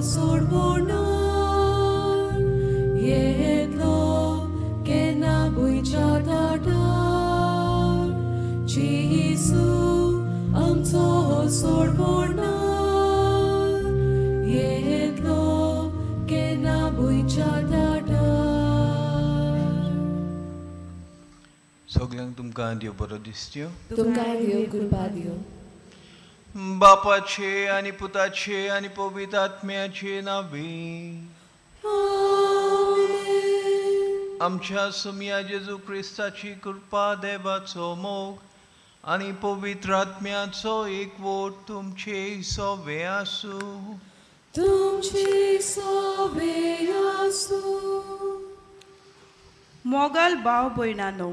सोडवणार येतलो केन्ना भुंयच्या ताटार जेजू आमचो सोडवणार येतलो केन्ना भुंयच्या ताटार. सगळ्यांक तुमकां देव बरो दिसत्यो. तुमकां देव कृपा दिवं. बापाचे आनी पुताचे आनी पवित्र आत्म्याचे नावे आमच्या सुमया जेजू क्रिस्ताची कृपा, देवाचो मोग आनी पवित्र आत्म्याचो एकवट तुमचे सोवे आसूं. तुमचे सोवे आसूं. मोगल भाव भयणानो,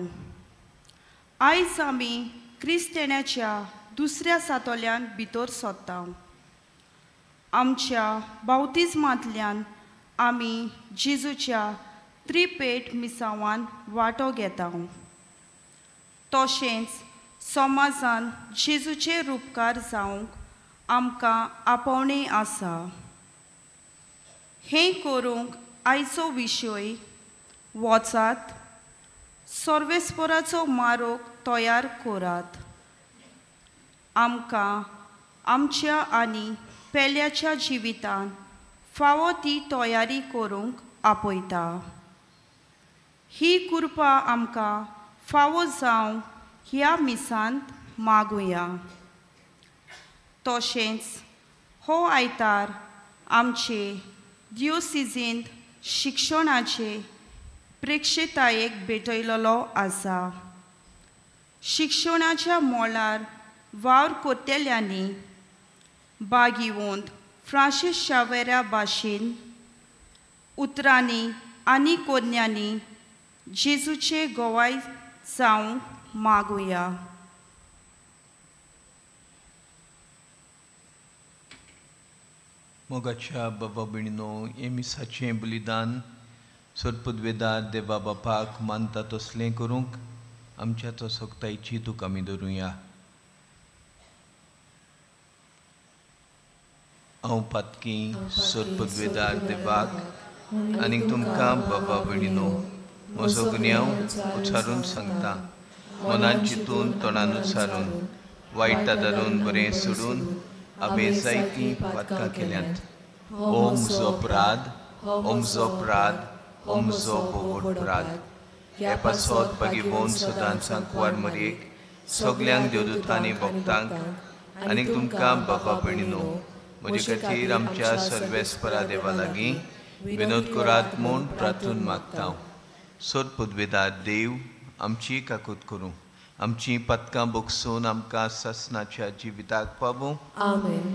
आयज आमी क्रिस्तेण्याच्या दुसऱ्या सातोल्यान भितर सोदता. आमच्या बावतिज्मांतल्यान आमी जेजूच्या त्रिपेट मिसावान वांटो घेता. तशेंच समाजान जेजूचे रुपकार जावंक आमकां आपोवणें आसा. हें करूंक आयचो विशय वचात सर्वेस्पराचो मारोग तयार करात. आमकां आमच्या आनी पेल्याच्या जिवितान फावो ती तयारी करूंक आपयता. ही कृपा आमकां फावो जावंक ह्या मिसांत मागुया. तशेंच हो आयतार आमचे दियोसिजींत शिक्षणाचे प्रेक्षतायेक भेटयलेलो आसा. शिक्षणाच्या मोलार वावर कोतेल्यांनी बागिवंत फ्रांसीस शावेरा भाशेन उतरांनी आनी कोन्यांनी जेजूचे गोवाय जावंक मागुया. मोगाच्या बाबा भयणीनो, हें मिसाचें बलिदान सोदपुदवेदार देवा बापाक मानता तसलें करूंक आमच्या तो सोगतायची तुका आमी धरुया. हांव पातकी सोदपुदवेदार देवाक आनी तुमकां बाबा भयणीनो म्हजो गुन्यांव उच्चारून सांगता. मनान चिंतून तोंडान उच्चारून वायट धरून बरें सोडून हांवें जायतीं पातकां केल्यांत. ओ म्हजो अपराध, ओ म्हजो अपराध, ओ म्हजो भोव अपराध. हे पासत बागीबोन सदांच सांकवार मरयेक सगल्यांक देवदूतांनी भक्तांक आनी तुमकां बाबा भयणीनो म्हजे खातीर आमच्या सर्वेस्परा देवा लागीं विनोद करात म्हूण प्रार्थून मागता. सोदपुदवेदार देव आमची काकूत करूं, आमची पातकां बोगसून आमकां सासणाच्या जिविताक पावूं. आमेन.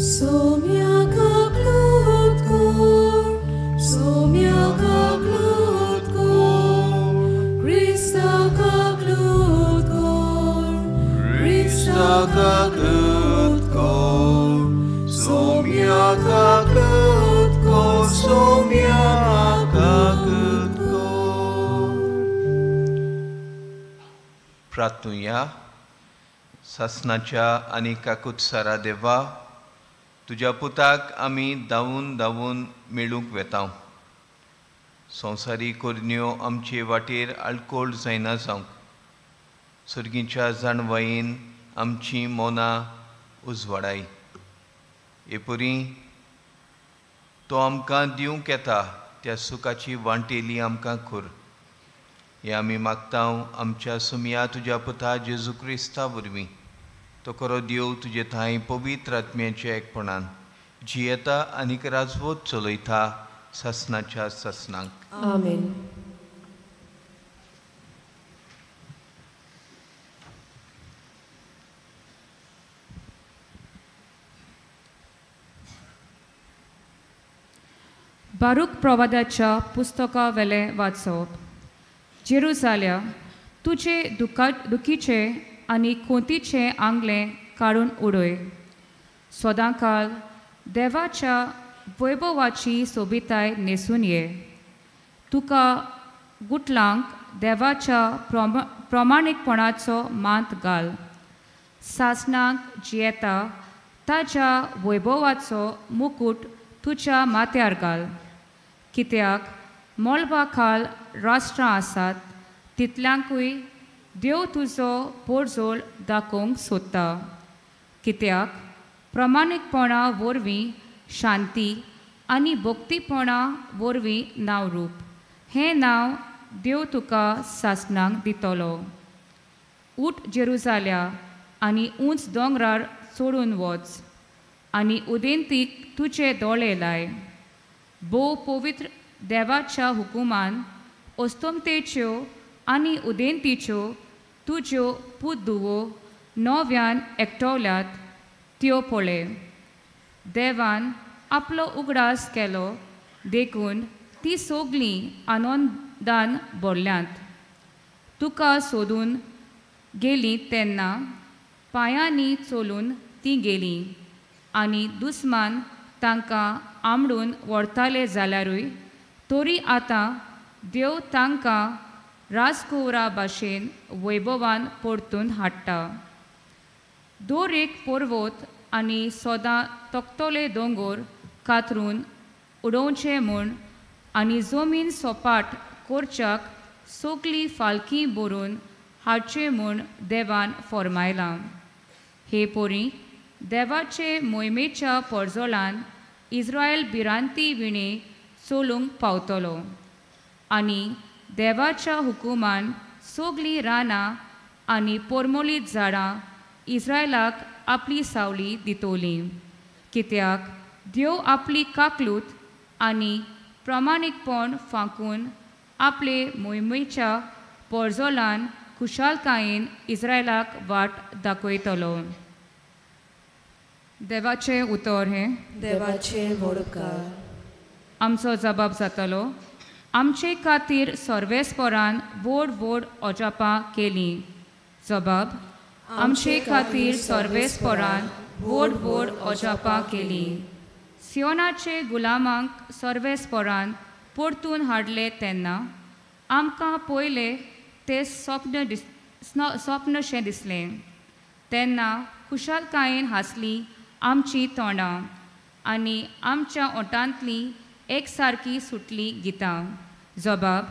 सोम्या काकलूत कोर, सोम्या काकलूत कोर, क्रिस्ता काकलूत कोर, क्रिस्ता काकलूत कोर, सोम्या काकलूत कोर, सोम्या काकलूत कोर. प्रार्थुया. सासणाच्या आनी काकुत्सारा देवा, तुज्या पुताक आमी धांवून धांवून मेळूंक वेता. संवसारी करण्यो आमचे वाटेर आल्कोळ जायना जावंक सर्गीच्या जाणवायेन आमची मनां उजवाडाय. हे परी तो आमकां दिवंक येता त्या सुखाची वांटेली आमकां कर. हें आमी मागता आमच्या सुमया तुज्या पुता जेजू क्रिस्ता वरवीं. तो खरो देव तुजे थांय पवित्र आत्म्याच्या एकपणान जियेता आनीक राजवत चलयता सासणाच्या सासणाक. आमेन. बारूक प्रवादाच्या पुस्तका वेलें वाचप. जेरुजाल्या, तुजे दुखीचे आनी कोंतीचें आंगलें काडून उडय. सदांकाल देवाच्या वैभवाची सोबिताय न्हेसून ये. तुका गुटलांक देवाच्या प्रमाणीकपणाचो मांत घाल. सासणाक जियेता ताच्या वैभवाचो मुकूट तुज्या माथ्यार घाल. कित्याक मळबा खाल राष्ट्रां आसात तितल्यांकूय देव तुजो पोरजोळ दाखोवंक सोदता. कित्याक प्रमाणीकपणा वरवीं शांती आनी भक्तीपणा वरवीं नांवरूप हें नांव देव तुका सासणाक दितलो. उठ जेरुजाल्या आनी उंच दोंगरार चडून वच आनी उदेंतीक तुजे दोळे लाय. भोव पवित्र देवाच्या हुकुमान अस्तमतेच्यो आनी उदेंतीच्यो तुज्यो पूत-धुवो नव्यान एकटवल्यात त्यो पळय. देवान आपलो उगडास केलो देखून ती सगळीं आनंदान भरल्यांत. तुका सोदून गेलीं तेन्ना पांयांनी चलून तीं गेलीं आनी दुस्मान तांकां आमडून व्हरताले जाल्यारूय तरी आतां देव तांकां राजकुंवरा भाशेन वैभवान परतून हाडटा. दर एक पर्वत आनी सदां तकतले दोंगर कातरून उडोवचे म्हूण आनी जमीन सपाट करच्याक सगळीं फालकी भरून हाडचें म्हूण देवान फर्मायलां. हे परी देवाचे मोहिमेच्या परजोळान इस्रायल भिरांती विणे चलूंक पावतलो आनी देवाच्या हुकुमान सगळीं रानां आनी परमळीत झाडां इस्रायलाक आपली सावली दितली. कित्याक देव आपली काकलूत आनी प्रमाणीकपण फांकून आपले मोहिमेच्या परजोळान खुशालकायेन इस्रायलाक वाट दाखयतलो. देवाचें उतर हें. देवाचें व्हड उपकार. आमचो जबाब जातलो. आमचे खातीर सर्वेस्परान व्हड व्हड अजापां केलीं. जबाब आमचे खातीर सर्वेस्परान व्हड व्हड अजापां केलीं. सियोनाचे गुलामांक सर्वेस्परान परतून हाडले तेन्ना आमकां पयले ते स्वप्नशें दिसलें. तेन्ना खुशालकायेन हांसली आमची तोंडां आनी आमच्या ओंठांतलीं एकसारकी सुटली गितां. जबाब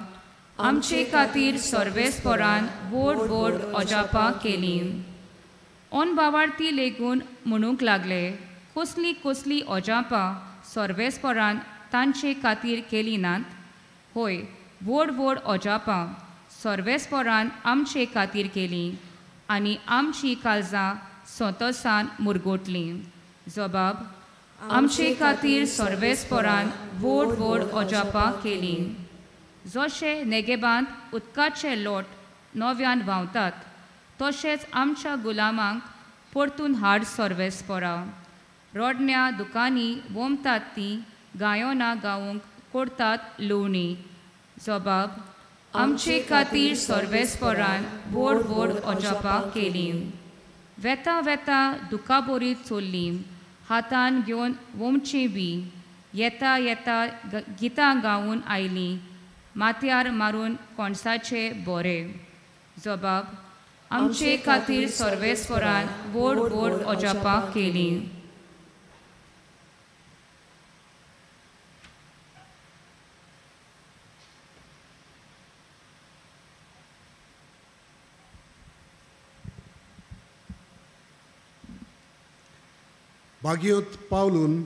आमचे खातीर सर्वेस्परान व्हड व्हड अजापां केलीं. अनभावार्थी लेगून म्हणूंक लागले कसलीं कसलीं अजापां सर्वेस्परान तांचे खातीर केलीं नात. होय, व्हड व्हड अजापां सर्वेस्परान आमचे खातीर केलीं आनी आमची काळजां संतोसान मुरगोटलीं. जबाब आमचे खातीर सर्वेस्परान व्हड व्हड अजापां केलीं. जशे नेगेबांत उदकाचे लोट नव्यान व्हांवतात तशेंच आमच्या गुलामांक परतून हाड सर्वेस्परा. रडण्या दुकांनी वोमतात तीं गायोना गावूंक करतात लुवणी. जबाब आमचे खातीर सर्वेस्परान व्हड व्हड अजापां केलीं. वेता वेता दुकाबोरी चोल्लीं हातान घेवन वोमचें बी येता येता गितां गावून आयलीं माथ्यार मारून कोणसाचे बोरे. जबाब आमचे खातीर सर्वेस्परान व्हड व्हड अजापां केलीं. बागियोत पावलून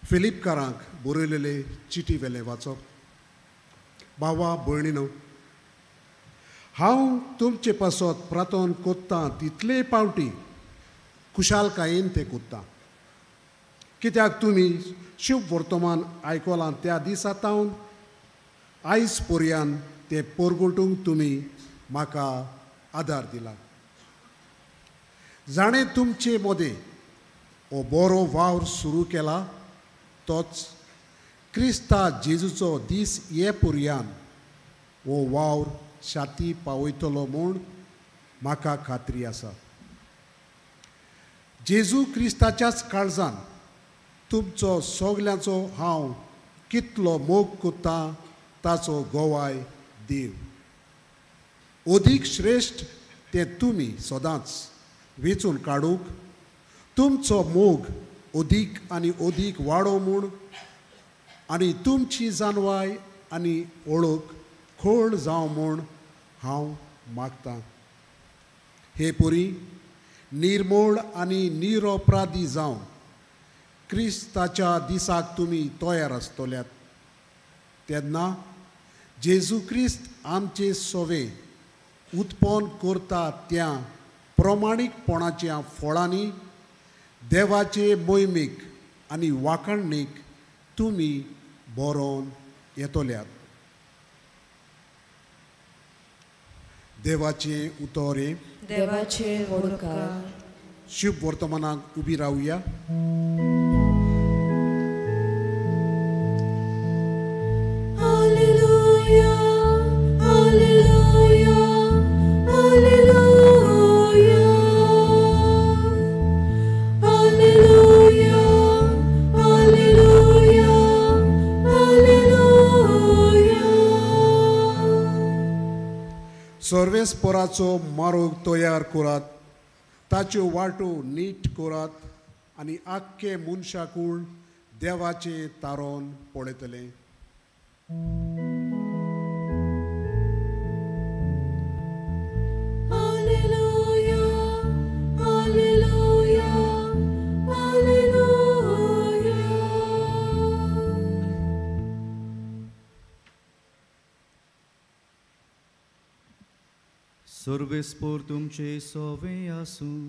फिलिपकारांक बरयलेले चिटी वेले वाचप. बाबा भयणीनो, हांव तुमचे पासत प्रार्थना कोत्तां तितले पावटी खुशालकायेन तें कोत्तां, कित्याक तुमी शुभ वर्तमान आयकलां त्या दिसा तावन आयज पर्यान तें पोरगोटूंक तुमी म्हाका आदार दिला. जाणें तुमचे मदें हो बरो वावर सुरू केला तोच क्रिस्ता जेजूचो दीस ये पुरयान हो वावर शाती पावयतलो म्हूण म्हाका खात्री आसा. जेजू क्रिस्ताच्याच काळजान तुमचो सगल्यांचो हांव कितलो मोग कोत्ता ताचो गोवाय देव. अदीक श्रेश्ठ तें तुमी सदांच वेंचून काडूंक तुमचो मोग अदीक आनी अदीक वाडो म्हूण आनी तुमची जानवाय आनी ओळख खोल जावं म्हूण हांव मागतां. हे पुरी निर्मोळ आनी निरोपराधी जावन क्रिस्ताच्या दिसाक तुमी तयार आसतल्यात. तेन्ना जेजू क्रिस्त आमचे सोवे उत्पन्न करता त्या प्रमाणीकपणाच्या फळांनी देवाचे मोहिमेक आनी वाखाणणेक तुमी बरोवन येतल्यात. देवाचें उतर हें. देवाचे वडकार. शुभ वर्तमानाक उबी रावया. Hallelujah, hallelujah, hallelujah, hallelujah, hallelujah, hallelujah. सर्वेस्पराचो मार्ग तयार करात, ताच्यो वाटो नीट करात आनी आख्खे मनशाकूळ देवाचें तारोन पळयतलें. Hallelujah, hallelujah, hallelujah. सर्वेस्पोर तुमचे सोवे आसूं.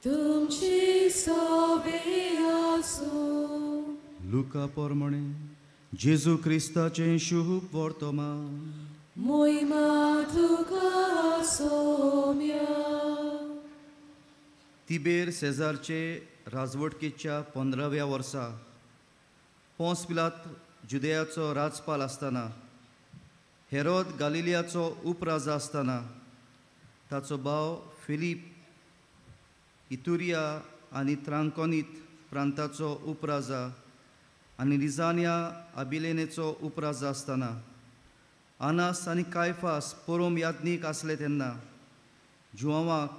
तुमचे सोवे आसूं. लुका प्रमाणे जेजू क्रिस्ताचें शुभ वर्तमान. मोहिमा तुका सोम्या. तिबेर सेजारचे राजवटकेच्या 15व्या वर्सा पोंस पिलात जुदेयाचो राजपाल आसतना, हेरोद गालिलियाचो उपराजा आसतना, ताचो भाव फिलीप इतुरिया आनी त्रांकोनीत प्रांताचो उपराजा आनी लिजानिया अबिलेनेचो उपराजा आसतना, आनास आनी कायफास पोरोम याज्ञीक आसले तेन्ना जुआंवाक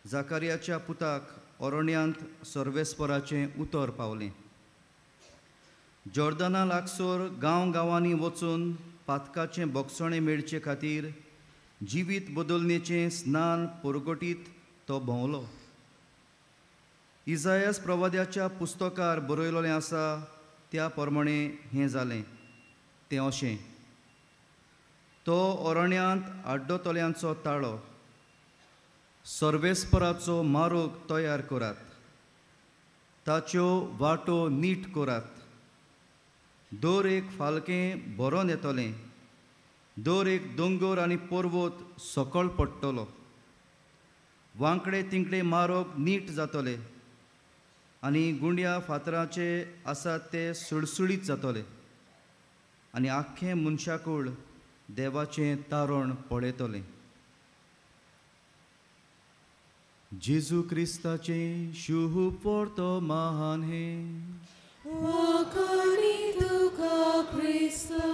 जाकारियाच्या पुताक ओरण्यांत सर्वेस्पराचें उतर पावलें. जॉर्दना लागसर गांव गांवांनी वचून पातकाचें बोगसणें मेळचे खातीर जिवीत बदलणेचें स्नान परगटीत तो भोंवलो. इजायस प्रवाद्याच्या पुस्तकार बरयलेलें आसा त्या प्रमाणे हें जालें तें अशें, तो अरण्यांत आड्डतल्यांचो ताळो, सर्वेस्पराचो मार्ग तयार करात, ताच्यो वाटो नीट करात. दर एक फालकें भरोन येतलें, दर एक दोंगर आनी पर्वत सकल पडटलो, वांकडे तिंकडे मार्ग नीट जातले आनी गुंड्या फातराचे आसात ते सुळसुळीत जातले आनी आख्खें मनशाकूळ देवाचें तारण पळयतलें. जेजू क्रिस्ताचें शुभ वर्तमान हें. वाखाणी तुका क्रिस्ता.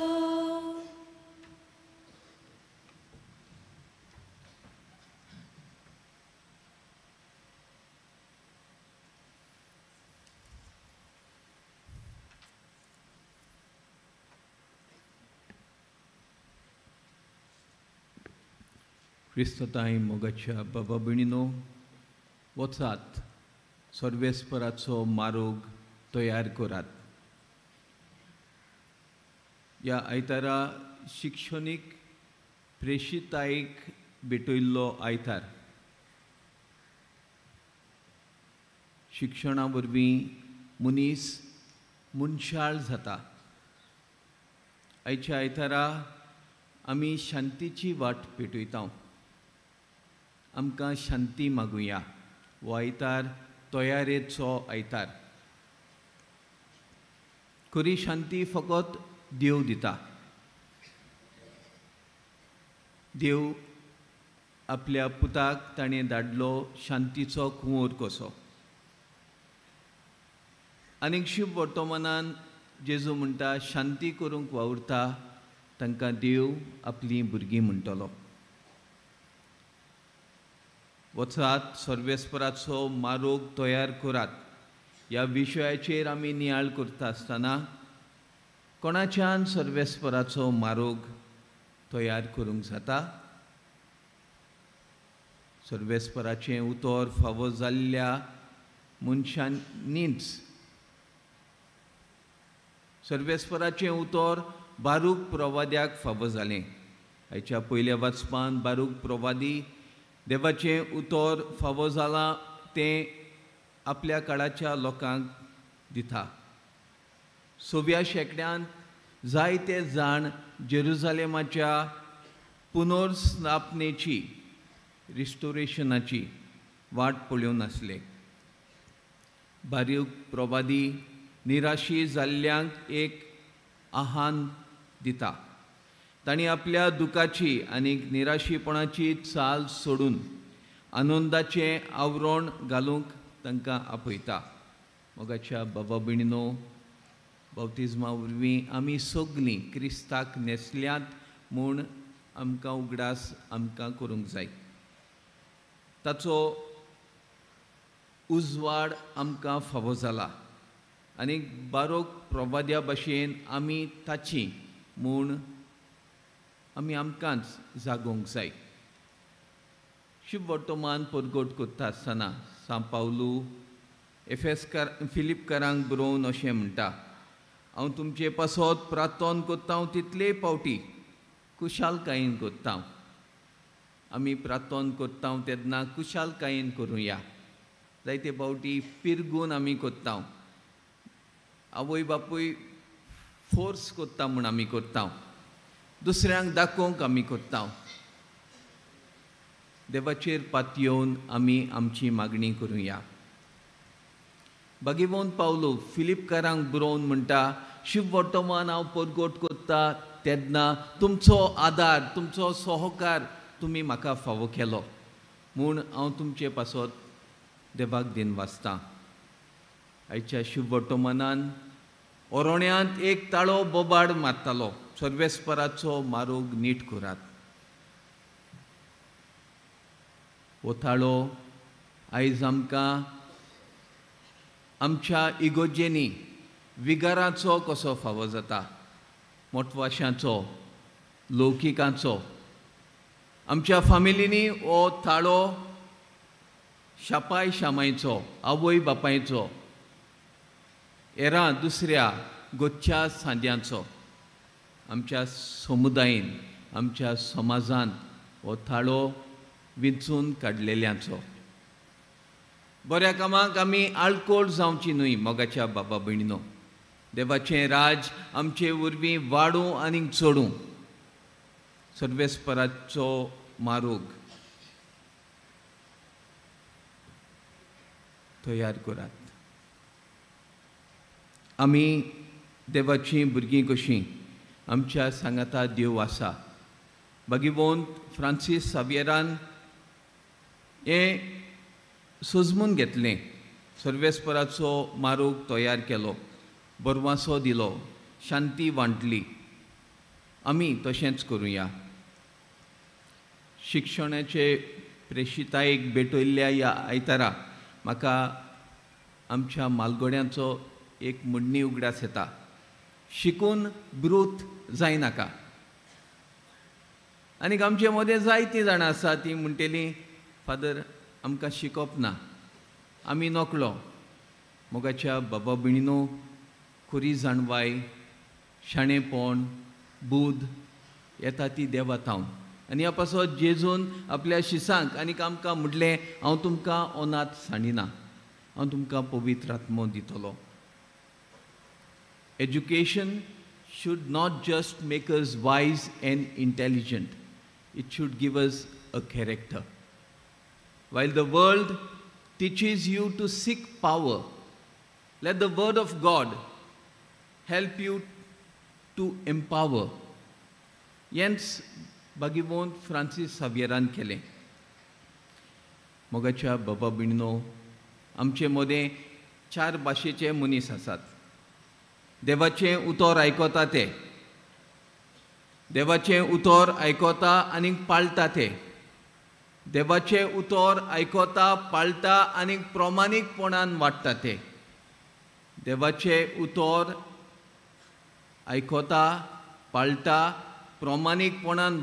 क्रिस्तताय मोगाच्या बाबा भयणीनो, वचात सर्वेस्पराचो मार्ग तयार करात. ह्या आयतारा शिक्षणीक प्रेशितायेक भेटयल्लो आयतार. शिक्षणा वरवीं मनीस मनशाळ जाता. आयच्या आयतारा आमी शांतीची वाट पेटयता. आमकां शांती मागुया. हो आयतार तयारेचो आयतार. खरी शांती फकत देव दिता. देव आपल्या पुताक ताणें धाडलो शांतीचो कुंवर कसो. आनीक शुभ वर्तमानान जेजू म्हणटा, शांती करूंक वावुरता तांकां देव आपलीं भुरगीं म्हणटलो. वचात सर्वेस्पराचो मारोग तयार करात ह्या विशयाचेर आमी नियाळ करता आसतना कोणाच्यान सर्वेस्पराचो मारोग तयार करूंक जाता? सर्वेस्पराचें उतर फावो जाल्ल्या मनशांनीच सर्वेस्पराचें उतर बारूक प्रवाद्याक फावो जालें. आयच्या पयल्या वाचपान बारूक प्रवादी देवाचें उतर फावो जालां तें आपल्या काळाच्या लोकांक दिता. 6व्या शेंकड्यांत जायते जाण जेरुजालेमाच्या पुनर्स्थापनेची रिस्टोरेशनाची वाट पळोवन आसले. बारीक प्रवादी निराशी जाल्ल्यांक एक आव्हान दिता. तांणी आपल्या दुखाची आनी निराशीपणाची चाल सोडून आनंदाचें आवरण घालूंक तांकां आपयता. मोगाच्या बाबा भयणीनो, बाप्तिज्मा वरवीं आमी सगलीं क्रिस्ताक न्हेसल्यात म्हूण आमकां उगडास आमकां करूंक जाय. ताचो उजवाड आमकां फावो जाला आनी बारोक प्रवाद्या भशेन आमी ताची म्हूण आमी आमकांच जागोवंक जाय. शिववर्तमान परगट करता आसतना सांव पावलू एफेसकार फिलिपकारांक बरोवन अशें म्हणटा, हांव तुमचे पासत प्रार्थना करता तितले पावटी कुशालकायेन करता. आमी प्रार्थना करता तेन्ना कुशालकायेन करुया. जायते पावटी पिरगून आमी करता, आवय बापूय फोर्स करता म्हूण आमी करता, दुसऱ्यांक दाखोवंक आमी करता. देवाचेर पातयेवन आमी आमची मागणी करुया. बागेवन पावलो फिलिपकारांक बरोवन म्हणटा, शिववर्तमान हांव परगट करता तेन्ना तुमचो आदार तुमचो सहकार तुमी म्हाका फावो केलो म्हूण हांव तुमचे पासत देवाक दिन वाचता. आयच्या शिववर्तमानान ओरोण्यांत एक ताळो बोबाड मारतालो, सर्वेस्पराचो मारोग नीट करात. हो ताळो आयज आमकां आमच्या इगोजेनी विगाराचो कसो फावो जाता, मोटवाशांचो, लौकिकांचो. आमच्या फामिलींनी हो ताळो शापाय शामायचो, आवय बापायचो, हेरां दुसऱ्या गोच्या सांद्यांचो. आमच्या समुदायेन आमच्या समाजान हो थाळो विंचून काडलेल्यांचो. बऱ्या कामाक आमी आळकोळ जावची न्हय मोगाच्या बाबा भयणीनो. देवाचें राज आमचे वरवीं वाडूं आनी चडूं. सर्वेस्पराचो मारोग तयार करात. आमी देवाचीं भुरगीं कशीं आमच्या सांगाता देव आसा. बागीवंत फ्रांसीस सावियरान हें सोजमून घेतलें, सर्वेस्पराचो मारोग तयार केलो, बरवासो दिलो, शांती वांटली. आमी तशेंच करुया. शिक्षणाचे प्रेशितायेक भेटयल्ल्या ह्या आयतारा म्हाका आमच्या मालगोड्यांचो एक म्हणणी उगडास येता, शिकून ब्रूत जायनाका. आनी आमचे मदें जायतीं जाणां आसा तीं म्हणटलीं, फादर आमकां शिकप ना, आमी नकळो. मोगाच्या बाबा भयणीनो, खरी जाणवाय, शाणेपण, बूद येता ती देवा थावन. आनी ह्या पासत जेजून आपल्या शिसांक आनी आमकां म्हटलें, हांव तुमकां अनाथ सांडिना, हांव तुमकां पवित्र आत्मो दितलो. Education should not just make us wise and intelligent, it should give us a character. While the world teaches you to seek power, let the word of God help you to empower. हेंच बागीवंत Francis सावियरान केलें. मोगाच्या बाबा भयणीनो, आमचे मदें 4 भाशेचे मनीस आसात. देवाचें उतर आयकता ते, देवाचें उतर आयकता आनी पाळटा ते. देवाचें उतर आयकता, पाळटा आनी प्रमाणीकपणान वाडटा. ते देवाचें उतर आयकता, पाळटा, प्रमाणीकपणान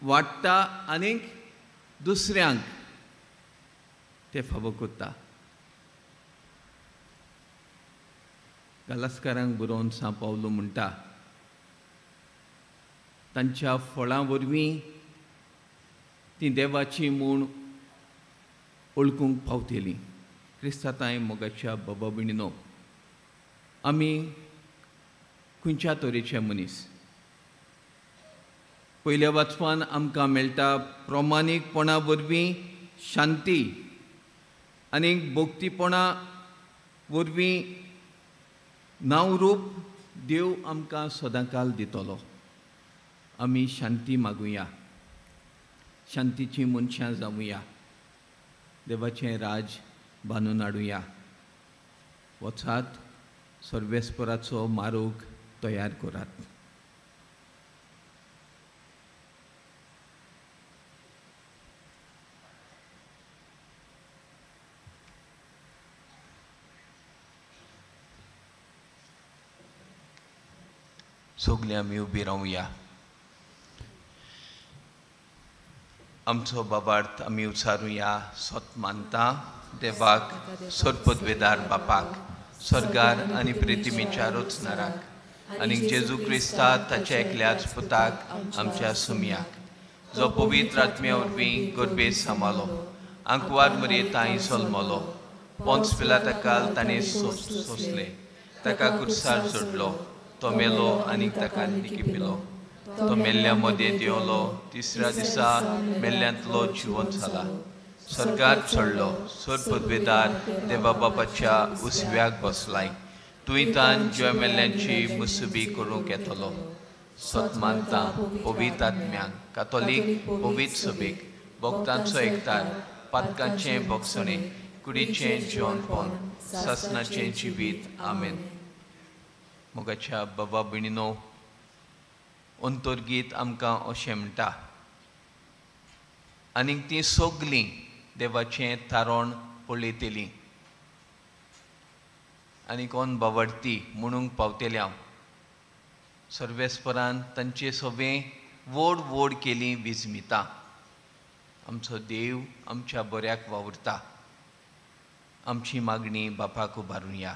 वाडटा आनी दुसऱ्यांक ते फावो करता. गालास्कारांक बरोवन सांव पावलो म्हणटा, तांच्या फळां वरवीं ती देवाची म्हूण वळखूंक पावतली. क्रिस्तांव मोगाच्या बाबा भयणीनो, आमी खंयच्या तरेचे मनीस? पयल्या वाचपान आमकां मेळटा प्रमाणीकपणा वरवीं शांती आनी भक्तीपणा वरवीं नांवरूप देव आमकां सदांकाल दितलो. आमी शांती मागुया, शांतीची मनशां जावया, देवाचें राज बांदून हाडुया. वचात, सर्वेस्पराचो मार्ग तयार करात. सगळीं आमी उबी रावया. आमचो बाबार्थ आमी उचारुया. सत मानता देवाक, सरपदवेदार बापाक, स्वर्गार आनी प्रितिमेच्या रचणाराक, आनी जेजू क्रिस्ता ताच्या एकल्याच पुताक आमच्या सुमयाक, जो पवित्र आत्म्या वरवीं गर्भेत सांबाळो, आंकवार मरे तांय सलमलो, पोंच पिलाताकाल ताणें सोंसले, ताका कुर्सार चडलो, तो मेलो आनी ताका निकिपिलो, तो मेल्ल्या मदें देंवलो, तिसऱ्या दिसा मेल्ल्यांतलो जिवंत जाला, स्वर्गार चडलो, सरपदवेदार देवा बापाच्या उसव्याक बसलाय, तुयतान जिव्या मेल्ल्यांची मुसुबी करूंक येतलो. सत मानता पवित्र आत्म्यांक, कातोलीक पवित्र सभेक, भक्तांचो एकतार, पातकांचें भोगसणें, कुडीचें जिवनपण, सासनाचें जिवीत. आमेन. मोगाच्या बाबा भयणीनो, अंतर्गीत आमकां अशें म्हणटा, आनीक तीं सगलीं देवाचें तारण पळयतलीं आनी कोण बावडती म्हणूंक पावतले. हांव सर्वेस्परान तांचे सगळें व्हड व्हड केली विजमिता. आमचो देव आमच्या बऱ्याक वावुरता. आमची मागणी बापाक उबारुया.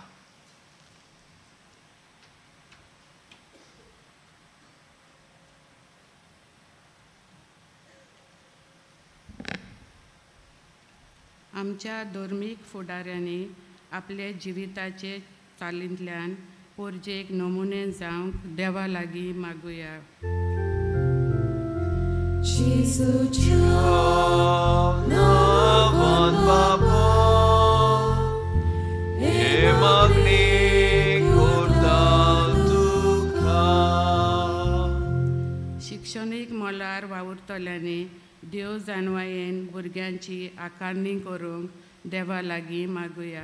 आमच्या धर्मीक फुडाऱ्यांनी आपले जिविताचे चालींतल्यान पोरजेक नमुने जावंक देवा लागीं मागुया. शिक्षणीक मळार वावुरतल्यांनी देव जाणवायेन भुरग्यांची आकारणी करूंक देवा लागीं मागुया.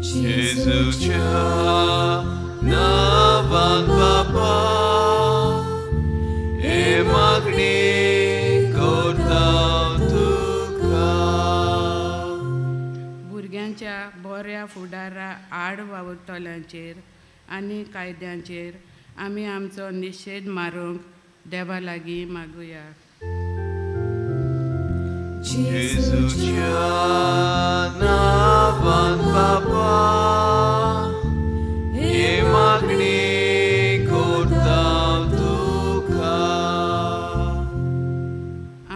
जेजूच्या नांवान बापा हे मागणी करता तुका. भुरग्यांच्या बऱ्या फुडारा आड वावुरतल्यांचेर आनी कायद्यांचेर आमी आमचो निशेध मारूंक देवा लागीं मागुया. जेजूच्या नांवान बापा हे मागणी करता तुका.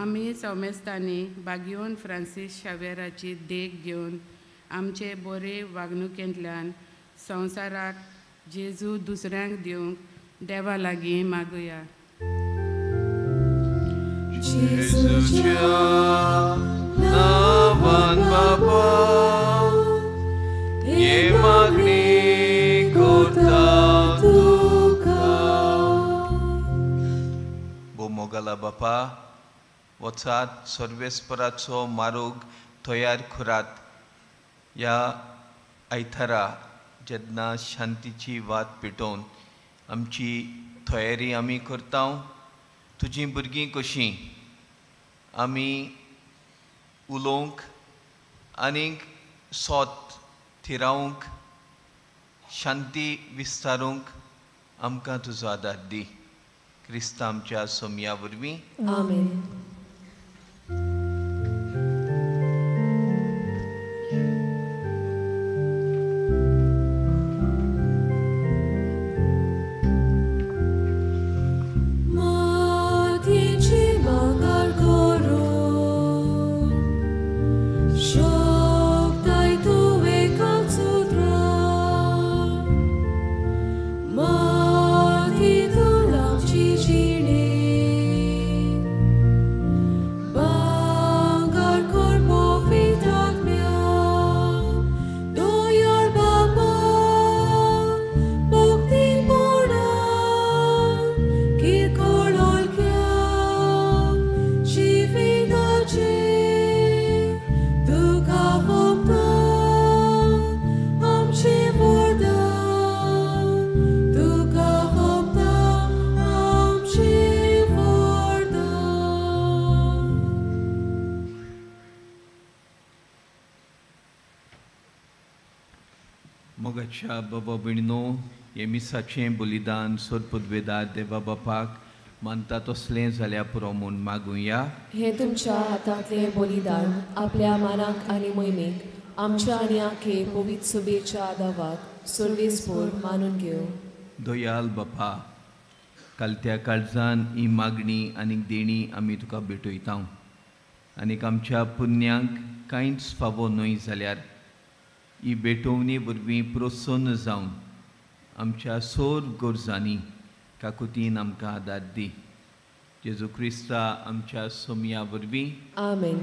आमी समेस्तांनी बागियोन फ्रांसीस शावेराची देख घेवन आमचे बरे वागणुकेंतल्यान संवसाराक जेजू दुसऱ्यांक दिवंक देवा लागीं मागुया. जेजूच्या नांवान बापा हे मागणी करता तुका. भो मोगाला बापा, वचात सर्वेस्पराचो मार्ग तयार करात. ह्या आयतारा जेन्ना शांतीची वात पेटोवन आमची तयारी आमी करता, तुजीं भुरगीं कशीं आमी उलोवंक आनीक सोत थिरावंक शांती विस्तारूंक आमकां तुजो आदार दी. क्रिस्ता आमच्या सोमया वरवीं. आमेन. मोगाच्या बाबा भयणीनो, हे मिसाचें बलिदान सोदपदवेदार देवा बापाक मानता तसलें जाल्यार पुरो म्हूण मागुया. हे तुमच्या हातांतलें बलिदान आपल्या मानाक आनी मोहिमेक आमच्या आनी आखे पवित्र सभेच्या आदावाक सर्वेस्पोर मानून घेव. दयाल बापा, कालत्या काळजान ही मागणी आनी देणी आमी तुका भेटयता आनीक आमच्या पुण्यांक कांयच फावो न्हय जाल्यार ही भेटवणी वरवीं प्रोत्सन्न जावन आमच्या सोर गरजांनी काकुतीन आमकां आदार दी. जेजू क्रिस्ता आमच्या सोमया वरवीं. आमेन.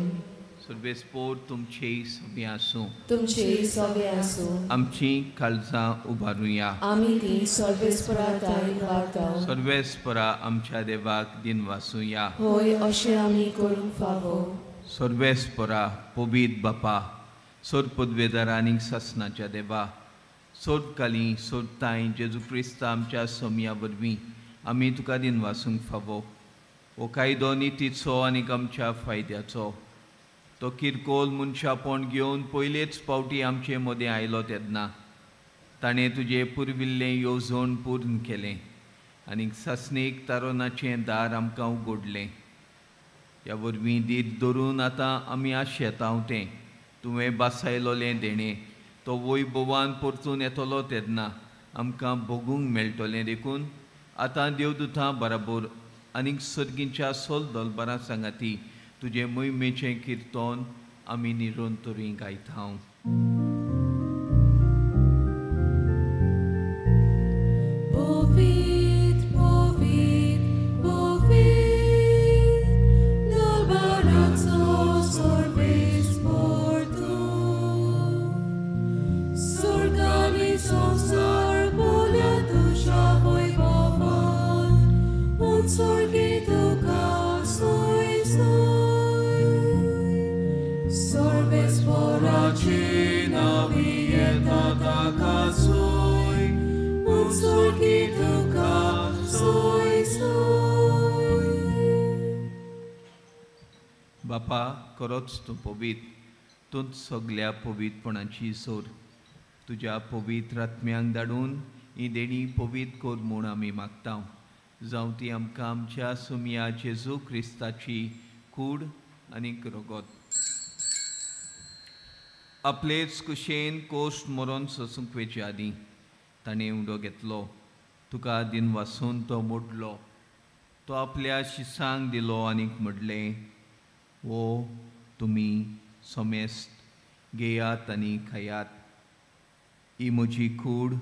सर्वेस्पोर तुमचेय सोबे आसूं. तुमचेय सोबे आसूं. आमची काळजां उबारुया. आमी ती सर्वेस्परा ताय उबारता. सर्वेस्परा आमच्या देवाक दिनवासुया. होय, अशें आमी करूंक फावो. सर्वेस्परा पवित्र बापा, सोद पदवेदार आनीक सासनाच्या देवा, सोदकाली सोदताय जेजू क्रिस्ता आमच्या सोमया वरवीं आमी तुका दिनवासूंक फावो. हो कायदो नितीचो आनीक आमच्या फायद्याचो. तो किरकोल मनशापण घेवन पयलेच पावटी आमचे मदें आयलो तेन्ना ताणें तुजें पुर्विल्लें येवजण पूर्ण केलें आनीक सासणीक तारोनाचें दार आमकां उगडलें. ह्या वरवीं धीर धरून आतां आमी आशेतांव तें तुवें बासायलोलें देणें तो वैभवान परतून येतलो तेन्ना आमकां भोगूंक मेळटलें. देखून आतां देवदूतां बराबर आनीक सर्गींच्या सोल दलबरां सांगाती तुजें मोहिमेचें किर्तन आमी निरंतरी गायता. बापा, खरोच तूं पवित्र, तूंच सगल्या पवित्रपणाची सोर. तुज्या पवित्र आत्म्यांक धाडून ही देणी पवित्र कर म्हूण आमी मागता. जावं ती आमकां आमच्या सुमया जेजू क्रिस्ताची कूड आनीक रगत. आपलेच कुशेन कोश्ट मरोन सोसूंक वेचे आदीं ताणें उडो घेतलो, तुका दिनवासून तो मोडलो, तो आपल्या शिसांक दिलो आनीक म्हणलें, वो तुमी समेस्त घेयात आनी खायात, ही म्हजी कूड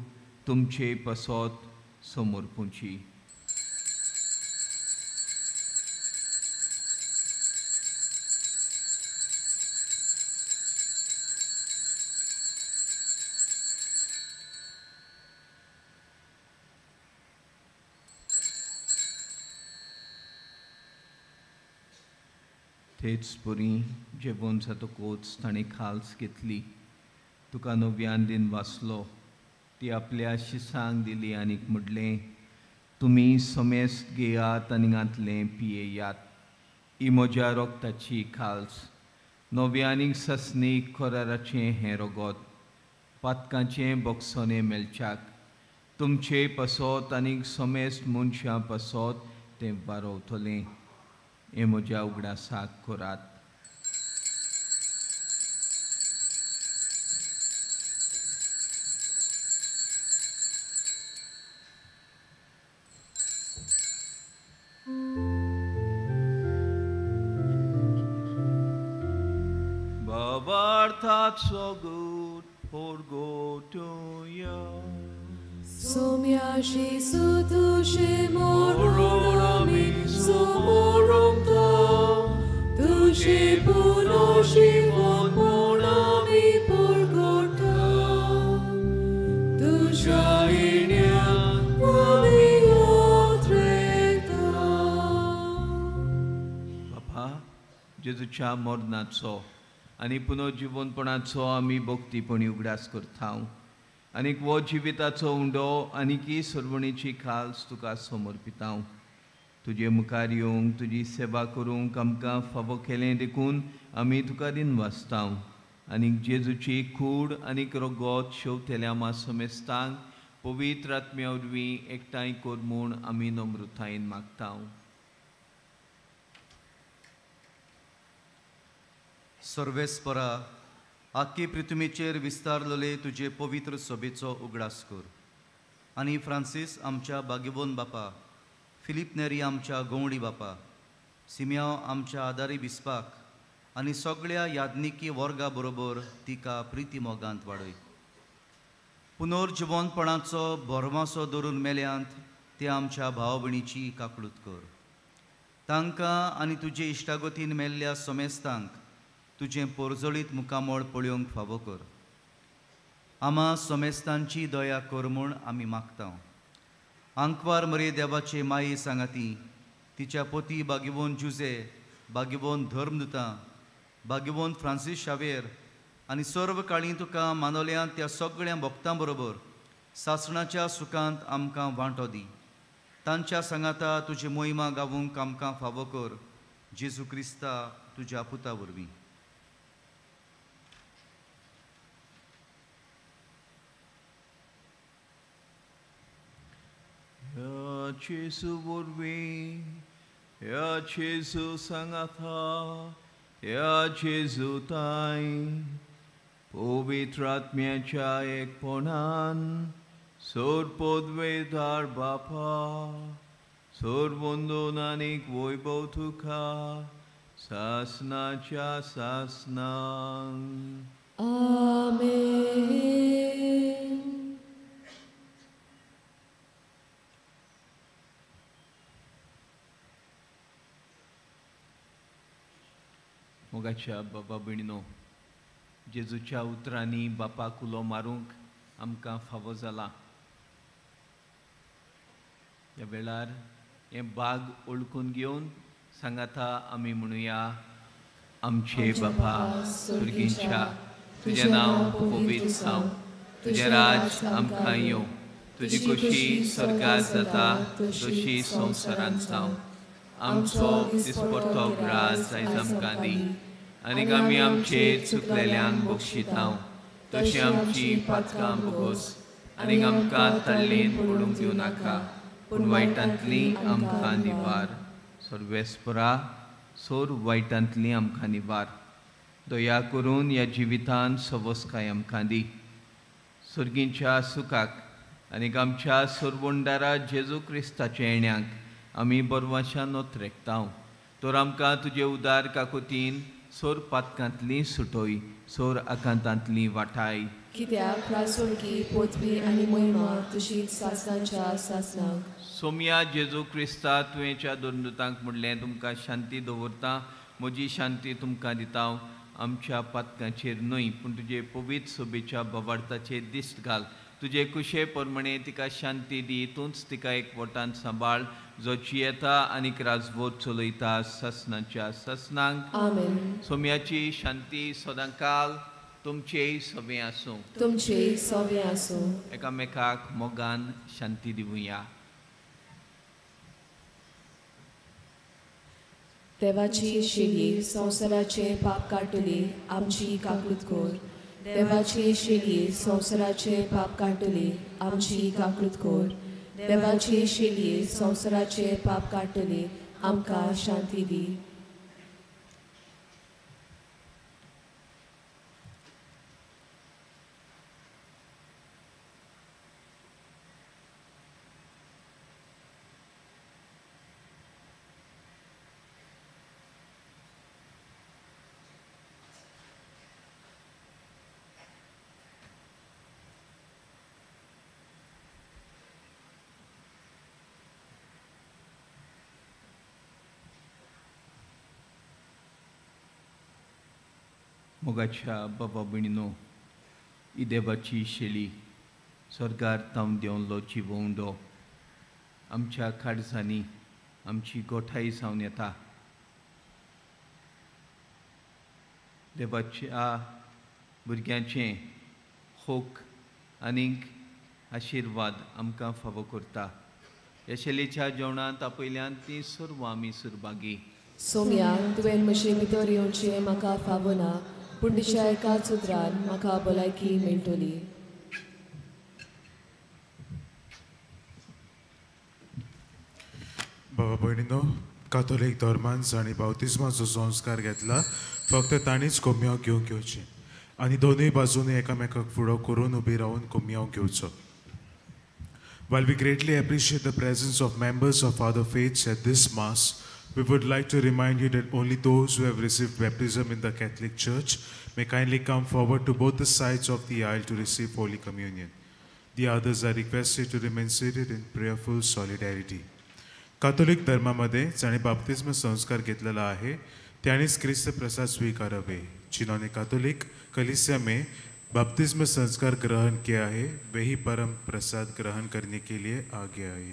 तुमचे पासत समर्पूची. तेच परी जेवण जातकूच ताणें खाल्स घेतली, तुका नव्यान दिन वाचलो, ती आपल्या शिसांक दिली आनीक म्हणलें, तुमी समेस्त घेयात आनी घातलें पियेयात, ही म्हज्या रोगताची खाल्स नव्या आनीक ससनी कराराचें हें रोगोत पातकांचें बोगसोने मेळच्याक तुमचे पसोत आनीक समेस्त मनशां पसोत तें बारोवतलें. हें म्हज्या उगडासाक करात. So good for go to you. Somya Jesu tuje mororami somorom ta tuje puno jivon monami purgota tuja inya ami otreta. Papa, जेजूच्या मरणाचो आनी पुनर्जिवनपणाचो आमी भक्तीपणी उगडास करता आनीक हो जिविताचो उंडो आनीक सर्वणेची खाल्स तुका समर्पिता. तुजे मुखार येवंक तुजी सेवा करूंक आमकां फावो केलें देखून आमी तुका दिन वाचता. आनीक जेजूची कूड आनीक रगत शेवतेल्या मा समेस्तांक पवित्र आत्म्या वरवीं एकठांय कर म्हूण आमी नम्रतायेन मागता. सर्वेस्परा आख्खे पृथ्वीचेर विस्तारलेले तुजे पवित्र सभेचो उगडास कर आनी फ्रांसीस आमच्या बागेबोन बापा, फिलीप नेरी आमच्या गवळी बापा, सिमियांव आमच्या आदारी बिस्पाक आनी सगळ्या याज्ञिकी वर्गा बरोबर तिका प्रिती मोगांत वाडय. पुनर्जिवनपणाचो भरमासो धरून मेल्यांत ते आमच्या भाव भयणीची काकळूत कर. तांकां आनी तुजे इश्टागतीन मेल्ल्या समेस्तांक तुजें पोरजळीत मुखामळ पळोवंक फावो कर. आमा समेस्तांची दया कर म्हूण आमी मागता. आंकवार मरे देवाचे माये सांगाती तिच्या पोती बागेवन जुजे, बागेवन धर्मदुतां, बागेवन फ्रांसीस शावेर आनी सर्व काळी तुका मानवल्यांत त्या सगळ्या भक्तां बरोबर सासणाच्या सुखांत आमकां वांटो दी. तांच्या सांगाता तुजी मोहिमा गावूंक आमकां फावो कर. जेजू क्रिस्ता तुज्या पुता वरवीं. ह्या जेजू वरवीं, ह्या जेजू सांगाता, ह्या जेजू ताय पवित्र आत्म्याच्या एकपणान सोर पदवेदार बापा सोर वंदून आनीक वैभव तुका सासनाच्या सासनांक. आमेन. मोगाच्या बाबा भयणीनो, जेजूच्या उतरांनी बापाक उलो मारूंक आमकां फावो जाला. ह्या वेळार हें बाग ओळखून घेवन सांगाता आमी म्हणुया, आमचे बापा सुर्गींच्या, तुजें नांव पवित्र जावं, तुजें राज आमकां येवं, तुजी खुशी स्वर्गांत जाता तशी संवसारांत जावं. आमचो दिसपडतो ग्रास आयज आमकां दी आनीक आमी आमचे चुकलेल्यांक बक्षितां तशी आमची पातकां भोगोस आनीक आमकां तल्लेन पडूंक दिवं नाका पूण वायटांतली आमकां निवार. सर्वेस्परा सोर वायटांतली आमकां निवार. दया करून ह्या जिवितान सवस्काय आमकां दी. सर्गींच्या सुखाक आनीक आमच्या सोरवंडारा जेजू क्रिस्ताच्या येण्याक आमी बरवाशान नोत्रेकता. तर आमकां तुजे उदार काकोतीन सोर पातकांतली सुटोय, सोर आकांतांतली वाटाय. कित्याक रासोळकी पोतवी आनी मोहिमा तुजी सासनाच्या सासनाक. सोमया जेजू क्रिस्ता, तुवेंच्या दोनदुतांक म्हणलें, तुमकां शांती दवरता, म्हजी शांती तुमकां दिता. आमच्या पातकांचेर न्हय पूण तुजे पवित्र सोबेच्या बवार्थाचेर दिश्ट घाल. तुजे कुशे प्रमाणे तिका शांती दी. तूंच तिका एक वटान सांबाळ जो जियेता आनीक राजवट चलयता सासनाच्या सासनांक. आमेन. सोम्याची शांती सदांकाल तुमचेय सवें आसूं. तुमचेय सवें आसूं. एकामेकाक मोगान शांती दिवया. देवाची शेली संवसाराचे पाप काडटली आमची काकूत कर. देवाची शेली संवसाराचे पाप काडटली आमची काकूत कर. देवाची शेली संवसाराचे पाप काडटली आमकां शांती दी. मोगाच्या बाबा भयणीनो, ही देवाची शेली स्वर्गार तावन देंवलो जिवोवंडो आमच्या काळजांनी आमची गोठाय जावन येता. देवाच्या भुरग्यांचें होक आनीक आशिर्वाद आमकां फावो करता. ह्या शेलेच्या जेवणांत आपयल्यान ती सर्व आमी सुरभागी. सोम्या, तुवें म्हजे भितर येवचें म्हाका फावना, पूण तुज्या एकाच उतरान म्हाका भलायकी मेळटली. बाबा भयणीनो, कातोलीक धर्मान जांणी बाप्तिज्माचो संस्कार घेतला फक्त तांणीच कोमयांव घेवंक घेवचें आनी दोनूय बाजूनी एकामेकाक फुडो करून उबी रावन कोमयांव घेवचो. While we greatly appreciate the presence of members of other faiths at this Mass, we would like to remind you that only those who have received baptism in the Catholic Church may kindly come forward to both the sides of the aisle to receive Holy Communion. The others are requested to remain seated in prayerful solidarity. Catholic धर्मामध्ये ज्याने बाप्तिस्म संस्कार घेतलेला आहे त्यानेच ख्रिस्त प्रसाद स्वीकारावे. जिन्होंने Catholic कलीसिया में बपतिस्म संस्कार ग्रहण किया है वही परम प्रसाद ग्रहण करने के लिए आगे आए.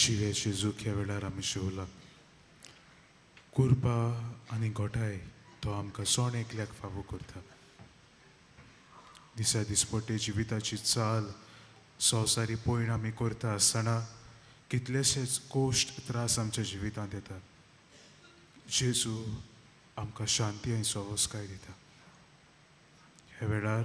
जिव्याचे ह्या वेळार आमी शिवला कुर्बा आनी गोठाय तो आमकां सण एकल्याक फावो करता. दिसा दिसपट्टे जिविताची चाल संवसारी पयण आमी करता आसतना कितलेशेच कोश्ट त्रास आमच्या जिवितांत येतात. जेजू आमकां शांती आनी सवसकाय दिता. ह्या वेळार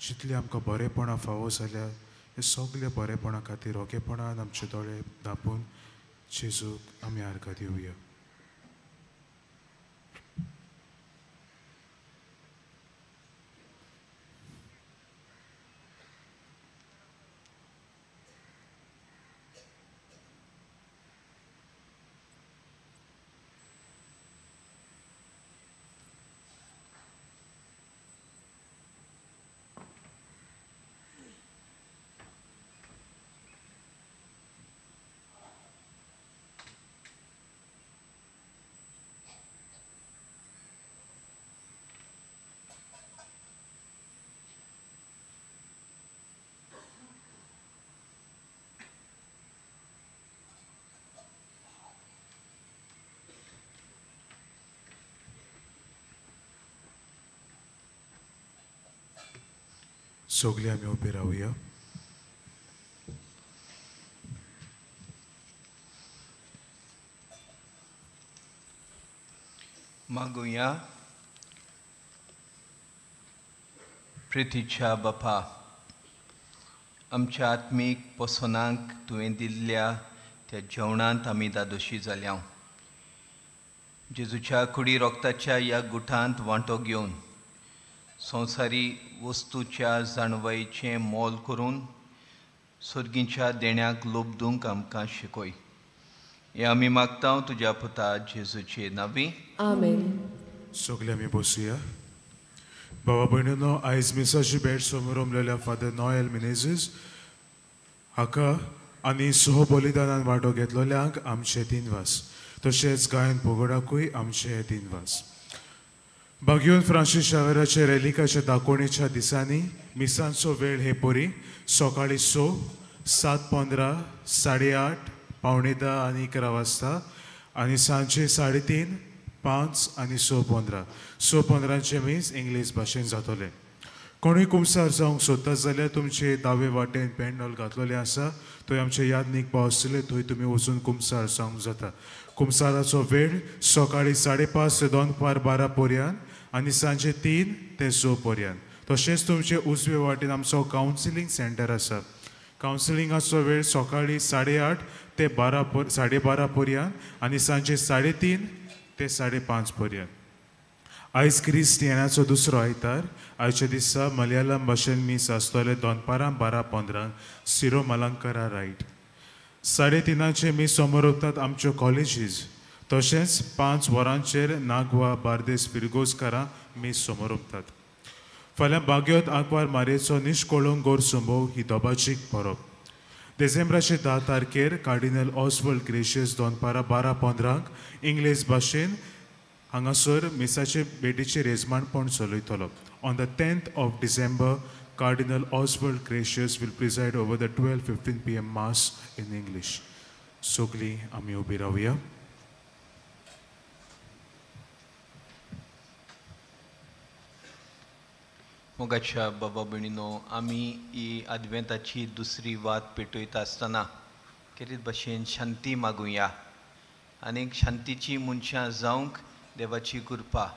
जितली आमकां बरेपणां फावो जाल्यार हे सगळे बरेपणा खातीर रोगेपणान आमचे दोळे धांपून जेजूक आमी आर्गां दिवया. सगळे आमी उबे रावया. मागुया. प्रितीच्या बापा, आमच्या आत्मीक पोसणांक तुवें दिल्ल्या त्या जेवणांत आमी दादोशी जाल्या. जेजूच्या कुडी रोगताच्या ह्या गुठांत वांटो घेवन संवसारी वस्तूच्या जाणवायेचें मोल करून सर्गीच्या देण्याक लोबदूंक आमकां शिकय. हें आमी मागता तुज्या पुता जेजूचे नांवी. आमेन. सगळे आमी बसुया. बाबा भयणीनो, आयज मिसाची भेट समोर फादर नॉयल मिनेझीस हाका आनी सह बलिदानान वांटो घेतलोल्यांक आमचे दिनवास, तशेंच गायन पोगोडाकूय आमचे दिनवास. बागयोन फ्रांसीस शावेराचे रेलिकाच्या दाकोवणेच्या दिसांनी मिसांचो वेळ हे परी सकाळीं 6, 7:15, 8:30, 9:45 आनी 11 वाजता आनी सांजचे 3:30, 5 आनी 6:15. 6:15 मीस इंग्लीश भाशेन जातलें. कोणूय कुमसार जावंक सोदता जाल्यार तुमचे दावे वाटेन पेंडल घातलेलें आसा, थंय आमचे यादनीक पावसले, थंय तुमी वचून कुमसार जावंक जाता. कुमसाराचो वेळ सकाळीं 5:30 ते दनपार 12 पर्यंत आनी सांजे 3 ते 6 पर्यंत. तशेंच तुमचे उजवे वाटेन आमचो कावन्सिलींग सेंटर आसा. कावन्सिलिंगाचो वेळ सकाळीं 8:30 ते 12:30 पर्यंत आनी सांजे 3:30 ते 5:30 पर्यंत. आयज क्रिस्तियानाचो दुसरो आयतार. आयच्या दिसा मलयाळम भाशेन मीस आसतलें दनपारां 12:15 सिरो मलंकरा रायट. 3:30 मीस समोर वतात आमच्यो कॉलेजीस. तशेंच 5 वरांचेर नागवा बार्देस फिरगोजकारां मीस समोर वतात. फाल्यां बाग्योत आंकवार मारयेचो निश्कोळूंक गोर संभव ही दोबाजीक परब. डिसेंबराचे 10 तारखेर कार्डिनल ऑस्वल्ड ग्रेशियस दनपारां 12:15 इंग्लीश भाशेन हांगासर मिसाचे भेटीचेर येजमानपण चलयतलो. On the 10th of December Cardinal Oswald Gracias will preside over the 12:15 PM mass in English. सगळीं आमी उबी रावया. मोगाच्या बाबा भयणीनो, आमी ही आदवेंताची दुसरी वात पेटयता आसतना खेरीत भाशेन शांती मागुया आनी शांतीची मनशां जावंक देवाची कृपा.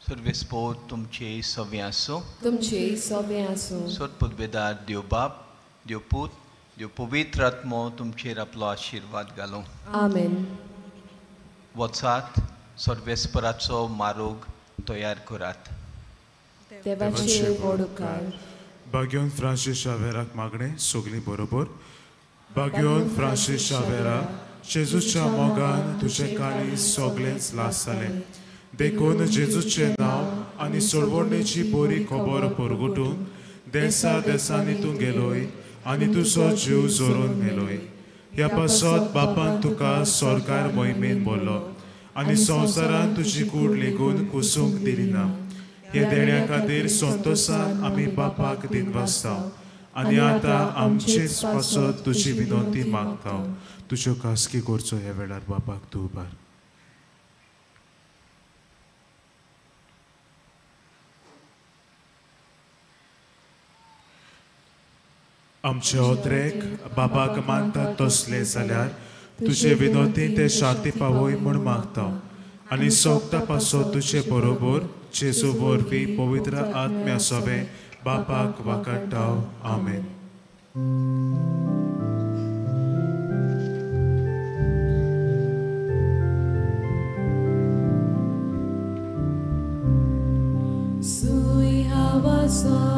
सर्वेस्पोर तुमचे सवे आसूं. तुमचे सवे आसूं. सोदपुदबेदार देव बाप, देव पूत, देव पवित्र आत्मो तुमचेर आपलो आशिर्वाद घालूं. आमेन. वचात, सर्वेस्पराचो मारोग तयार करात. देवाचे व्हड उपकार. बाग्योन फ्रांसीस शावेराक मागणें सगळीं बरोबर. बाग्योन फ्रांसीस शावेरा, जेजूच्या मोगान तुजें काळीज सगळेंच लास जालें, देखून जेजूचें नांव आनी सोडवणेची बरी खबर परगटून देसा देसांनी तूं गेलोय आनी तुजो जीव जोरून मेलोय. ह्या पासत बापान तुका सरकार मोहिमेन बोल्लो आनी संवसारान तुजी कूड लेगून कुसूंक दिली ना. हे देण्या खातीर संतोशान आमी बापाक दिनवासता आनी आतां आमचेच पासत तुजी विनंती मागता. तुज्यो खासगी करचो ह्या वेळार बापाक तूं उबार. आमचे ओत्रेक बाबाक मानतात तसले जाल्यार तुजे विनोती ते शांती पावय म्हूण मागता आनी सोगता पासत तुजे बरोबर जेजू वरवीं पवित्र आत्म्या सोबे बापाक वाकाडटा. आमेन. सुई हवा.